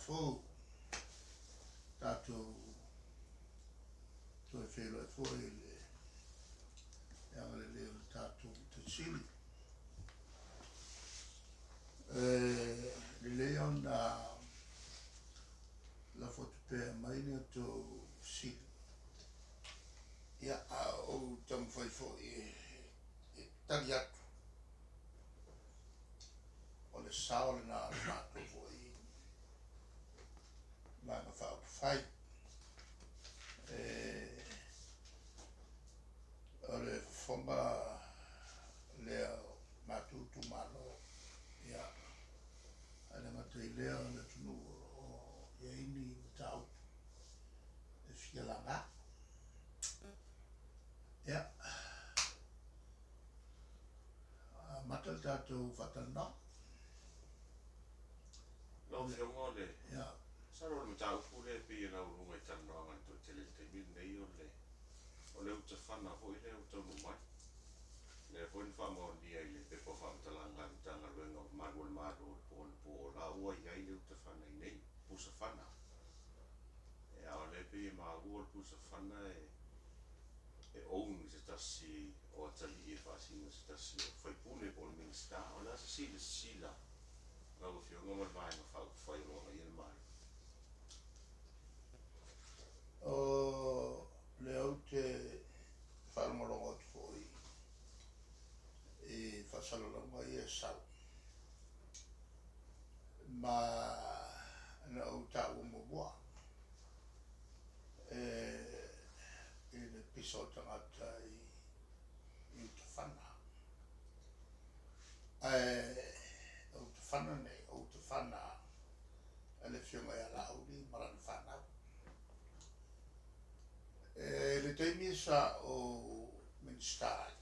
fou tatou toe feiloai foi i le agalelei o le tatou Matai Sili. E lelei ona lafo atu pea mai ni a outou fesili, ia, a o ou taumafai foi e tali atu. O le sao lena o le matou foi Vaega Faaupufai. E, o le fofoga lea o matou itumalo, ia, ae le gata i lea o le atunuu o lo o i ai ni mataupu e fia laga. Ia, amata le tatou faatalanoaga. Lau Afioga o le masalo o le mataupu lea e pei e laualuga i talanoaga i le toatele i le taimi lenei o le o le utafana foi lea ua taunuu mai. Lea foi na faamaonia i le pepa o faamatalaga a le Matagaluega o Malu o le Malo i le po anapo o la ua i ai le utafana i inei, pusafana. A o lea e pei e maua o le pusafana e e own e se tasi o atalii e faasino e se tasi o faipule po o le Minisita. O le a se silasila a lau Afioga ma le Vaega Faaupufai o lo o agaia le Malo? O lea ou te faalogologo atu foi i faasalalauga ia e sau, ma na ou taua muamua i le pisa o tagata i Utafana. Ae o Utafana nei, o Utafana a le Afioga ia Laauli ma lana fanau. E le taimi sa ou Minisita ai,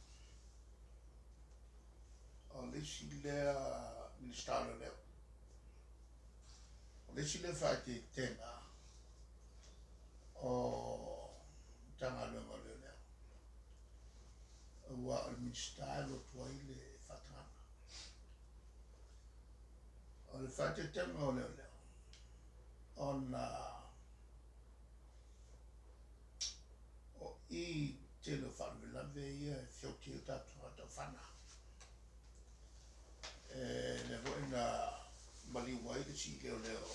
o le isi lea Minisita o Leoleo, o le isi lea faaeteetega o Matagaluega o Leoleo, aua o le Minisita e alu atu ai le faatagaga. O le faaeteetega o Leoleo, ona o i tele o faalavelave ia e feoti ai o tatou tagata o fana. E lea foi na maliu ai le isi leoleo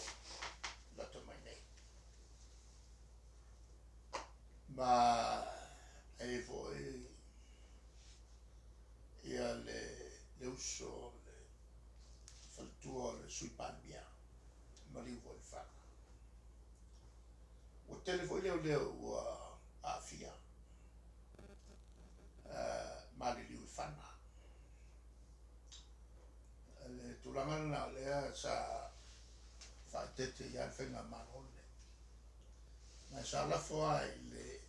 lata mai nei. Ma e i ai foi ia le, le uso le faletua o le Sui Palemia, maliu foi i le fana. Ua tele foi leoleo ua aafia maliliu i fana. Le tulaga lena o lea sa faaeteete i ai le faigamalo lenei. Ma sa lafo lava i le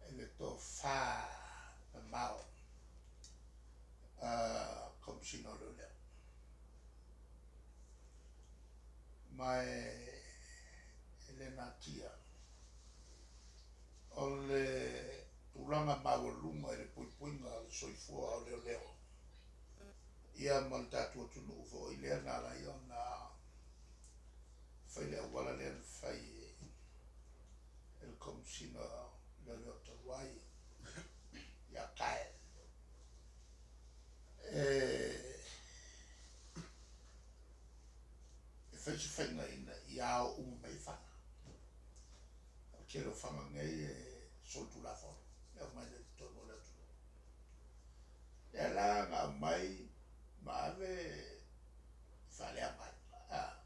i le tofa mamao a Komesina o Leoleo. Ma e le natia o le tulaga maualuga i le puipuiga o le soifua o leoleo ia ma le tatou atunuu foi lea na ala ai ona fai le auala lea na fai e le Komesina o Leoleo talu ai ia Kyle. E fai se faiga ina ia ao uma mai fana. O le tele o fana nei e solitulafono e aumai i totonu o le atunuu. Lea la na aumai ma ave faaleaga ai.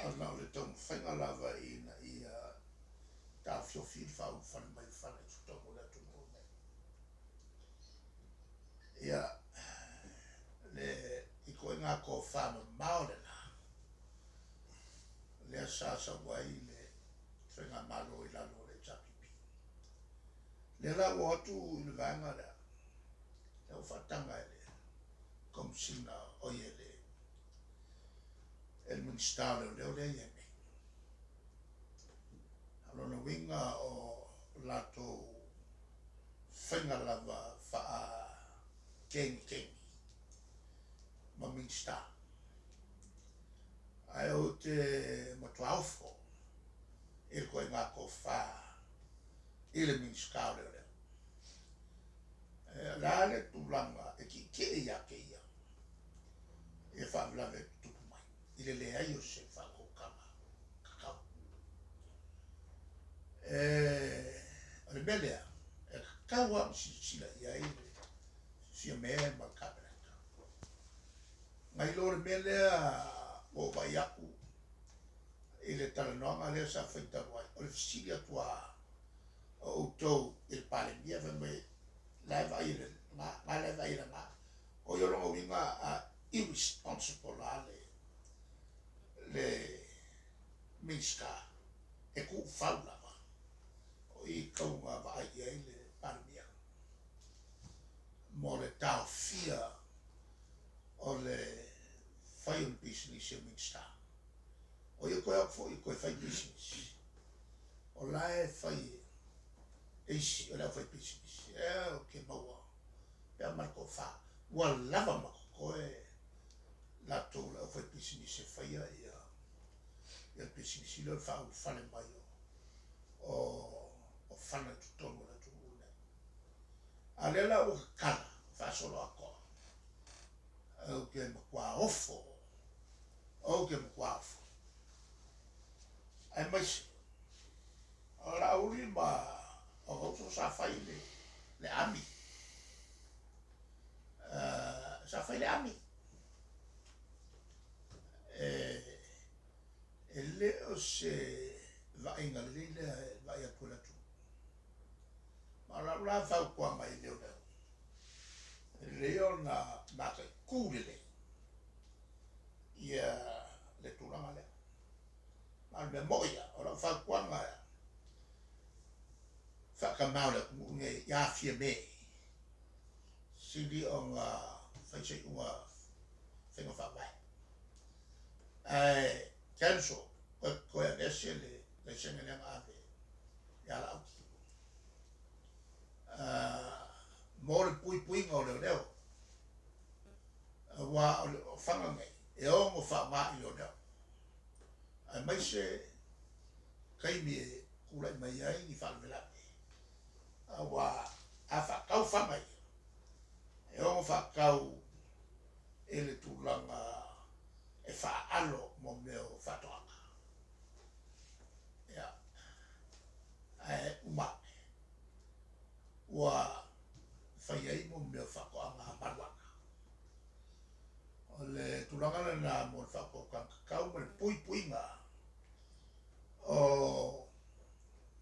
Ona o le taumafaiga lava ina ia taofiofi le faaulufale mai o fana i totonu o le atunuu lenei. Ia, le ituaiga tofa mamao lena, lea sa sau ai le faigamalo i lalo o le HRPP. Lea la ua o atu i le vaega lea, lea ua faataga e le Komesina, oi e le e le Minisita o Leoleo lea e i ai nei. O lona uiga o latou faiga lava faakegikengi ma Minisita. Ae ou te matua ofo i le ituaiga tofa i le Minisita o Leoleo. O le a le tulaga e tietie ia te ia ia faalavelave e tutupu mai i le leai o se faautautaga tatau. O le mea lea e tatau lava ona silasila i ai le Fiame ma le Kapeneta. Nai lo le mea lea ua ou vaai atu i le talanoaga lea sa fai talu ai, o le fesili atu lava o outou i le Palemia fai mai la e vaai e le na, na la e vaai e le na. O ia o lona uiga a irresponsible lava le Minisita e tuufau lava. O i e tatau ona vaai i ai le Palemia mo le taofia o le fai o ni pisinisi a Minisita. O ia toe o atu foi e toe fai pisinisi. O la e fai e isi o le aufaipisinisi. E ou te maua pea ma le tofa. Ua lava ma totoe latou le aufaipisinisi e faia ia le pisinisi lea o le faaulufale mai o o fana i totonu o le atunuu lenei. A o lea la ua tatala faasoloatoa, ou te matua ofo, ou te matua ofo. Aemaise o Laauli ma ona uso sa fai le le ami. Sa fai le ami. E le o se vaaiga lelei lea e vaai atu e le atunuu. Ma o lau la fautuaga i leoleo, e lelei ona mataitu lelei ia le tulaga lea. Ma o le mea moi lava, o lau fautuaga faatamā o le atunuu lenei ia Fiame, sili ona fai se iuga faiga faavae. Ae cancel, toe aveese le laisene lea na ave ia Laauli. Mo le puipuiga o leoleo, aua o le fana nei e ono faaaoga i leoleo, aemaise taimi e tulai mai ai ni faalavelave, aua a faatau fana ia, e ono faatau i le tulaga e faaalo mo mea o faatoaga. Ia, ae uma ane, ua fai ai mo mea o faatoaga maluana. O le tulaga lena mo le faautautaga tatau ma le puipuiga o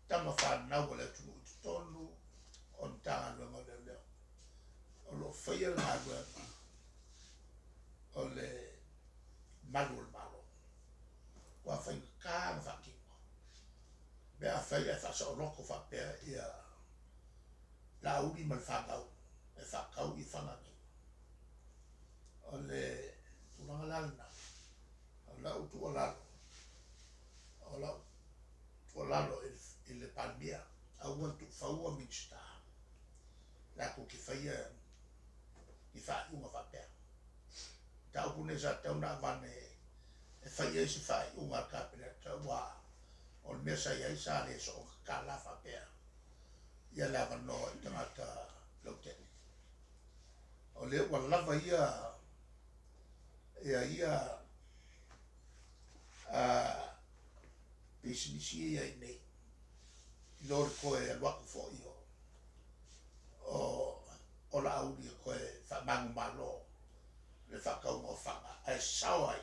tama fanau a le atunuu i totonu o le Matagaluega o Leoleo o lo o faia le galuega o le malu o le Malo. Ua faigata ona faatino pe afai ae faasaoloto faapea ia Laauli ma le fanau e faatau i fana nei. O le tulaga la lena, o lau tuualalo, o lau tuualalo i le Palemia, aua le tuufaua Minisita latou te faia ni faaiuga faapea. Mataupu lenei sa tatau ona avane e fai ai se faaiuga a le Kapeneta, aua o le mea sa i ai sa le soona tatala faapea ia le avanoa i tagata lautele. O lea ua lava ia ia ia pisinisi ia i nei i lo le toe alu atu foi o Laauli e toe faamanumalo le faatauga o fana ae sao ai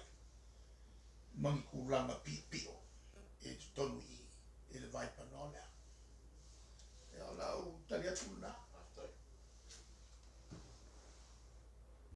ma ni tulaga piopio.